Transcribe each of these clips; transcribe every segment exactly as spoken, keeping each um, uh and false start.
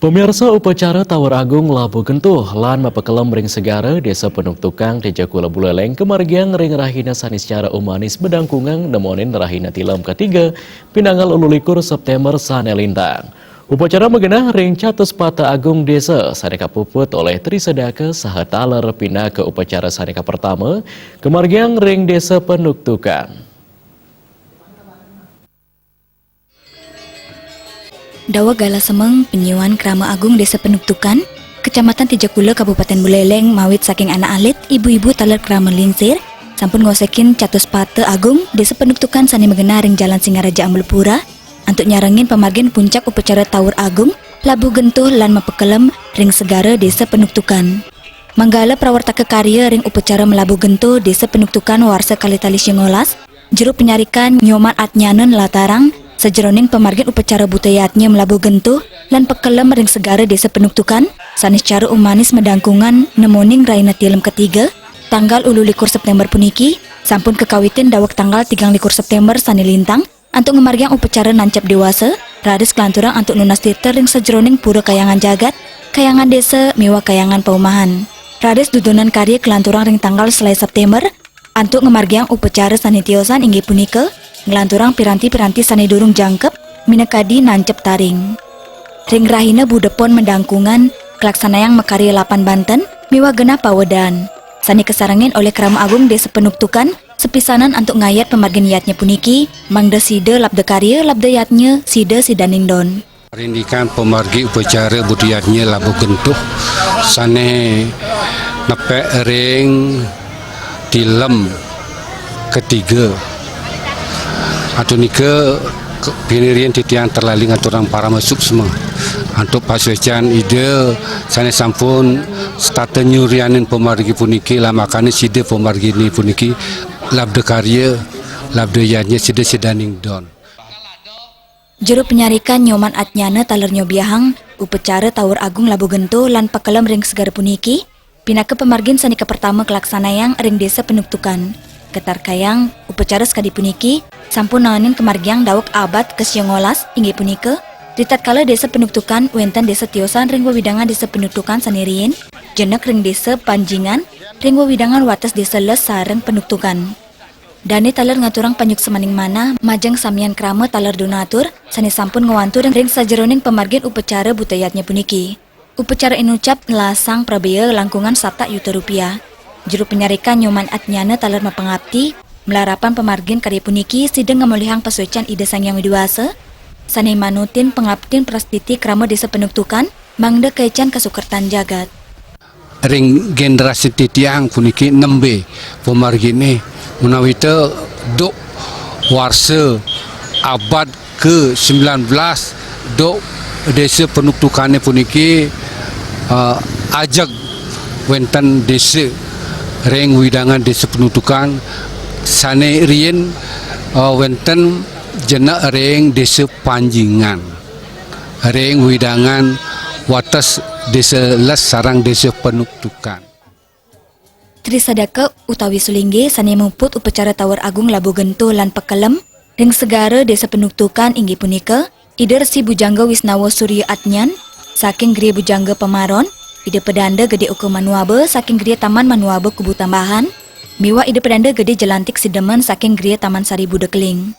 Pemirsa, upacara Tawur Agung Labuh Gentuh lan mapakelem ring segara Desa Penuktukan Tejakula Buleleng kamargiang ring rahina Saniscara Umanis madangkungan nemonin rahina Tilem katiga, pinanggal ulu likur September sane lintang. Upacara magenah ring Catus Pata Agung Desa sane kapuput olih Tri Sadaka saha taler pinaka upacara sane kapertama kamargiang ring Desa Penuktukan. Daweg galah semeng panyiuan Krama Agung Desa Penuktukan, Kecamatan Tejakula, Kabupaten Buleleng, mawit saking anak alit, ibu-ibu taler krama lingsir, sampun ngosekin Catus Pata Agung Desa Penuktukan sane magenah ring Jalan Singaraja Ambalpura, antuk nyarengin pamargin puncak upacara Tawur Agung, Labuh Gentuh lan mapakelem ring segara Desa Penuktukan. Manggala prawartaka karya ring upacara Melabuh Gentuh Desa Penuktukan warsa kalih tali sia ngolas, Juru panyarikan Nyoman Atnyana nlatarang sajeroning pamargin upacara buta yadnya Melabuh Gentuh lan pakelem ring segara Desa Penuktukan, Saniscara Umanis madangkungan nemoning rahina Tilem katiga, tanggal ulu likur September puniki, sampun kakawitin daweg tanggal tigang likur September sane lintang, antuk ngamargiang upacara nancep dewasa, raris kalanturang antuk nunas tirta ring sajeroning Pura Kayangan Jagat, Kayangan Desa, miwah Kayangan Paumahan. Raris dudonan karya kalanturang ring tanggal selae September, antuk ngamargiang upacara sane tiosan inggih punika, nglanturang piranti-piranti sane durung jangkep, minakadi nancep taring. Ring rahina Buda Pon madangkungan, kalaksanayang makarya lapan banten, miwah genah pawedan. Sane kasarengin olih Krama Agung Desa Penuktukan, sapisanan antuk ngayat pamargin yadnya puniki, mangda sida labda karya, labda yadnya, sida sidaning don. Parindikan pamargi upacara buta yadnya Labuh Gentuh sane nepek ring Tilem katiga. Antuk nika ke-, pinih riin titiang taler ngaturang parama suksma antuk pasuecan Ida sane sampun setata nyurianin pamargi puniki, lan makane sida pamargine puniki labda karya, labda yadnya, sida sidaning don. Juru panyarikan Nyoman Atnyana taler nyobiahang upacara Tawur Agung Labuh Gentuh lan pakelem ring segara puniki, pinaka pamargin sane kapertama kalaksanayang ring Desa Penuktukan. Katarkayang, upacara sakadi puniki sampun naenin kamargiang daweg abad kasia ngolas, inggih punika, ritatkala Desa Penuktukan wenten desa tiosan ring wewidangan Desa Penuktukan sane riin, jenek ring Desa Panjingan, ring wewidangan wates Desa Les sareng Penuktukan. Dane taler ngaturang panyuksmaning manah majeng samian krama taler donatur sane sampun ngwantu ring, ring sajeroning pamargin upacara buta yadnya puniki. Upacara inucap nlasang prabea langkungan satak yuta rupiah. Juru panyarikan Nyoman Atnyana taler mapangapti, malarapan pamargin karya puniki sida ngamolihang pasuecan Ida Sang Hyang Widi Wasa, sane manutin pangaptin prastiti krama Desa Penuktukan, mangda kaican kasukertan jagat. Ring generasi titiang puniki nembe pamargine, menawita duk warsa abad ke sembilan belas duk Desa Penuktukane puniki, eh, ajeg wenten desa ring wewidangan Desa Penuktukan sane riin, eh, wenten jenek ring Desa Panjingan, ring wewidangan wates Desa Les sareng Desa Penuktukan. Tri Sadaka utawi Sulingge sane muput upacara Tawur Agung Labuh Gentuh lan pakelem ring segara Desa Penuktukan inggih punika, Ida Resi Bujangga Wisnawa Surya Atnyan saking Griya Bujangga Pamaron, Ida Pedanda Gede Oka Manuaba saking Griya Taman Manuaba Kubu Tambahan, miwah Ida Pedanda Gede Jelantik Sidemen saking Griya Taman Sari Buda Keling.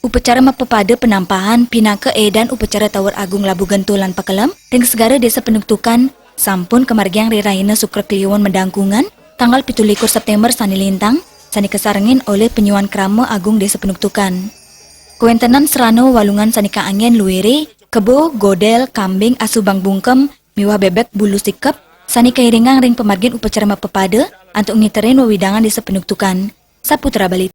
Upacara mapapada panampahan pinaka edan upacara Tawur Agung Labuh Gentuh lan pakelem ring segara Desa Penuktukan sampun kamargiang ring rahina Sukra Kliwon madangkungan, tanggal pitu likur September sane lintang, sane kasarengin olih panyiuan Krama Agung Desa Penuktukan. Kawentenan sarana walungan sane kaanggen luire, kebo, godel, kambing, asu bang bungkem, miwah bebek bulu sikep, sane kairingang ring pamargin upacara mapapada antuk ngiterin wewidangan Desa Penuktukan. Saputra Bali.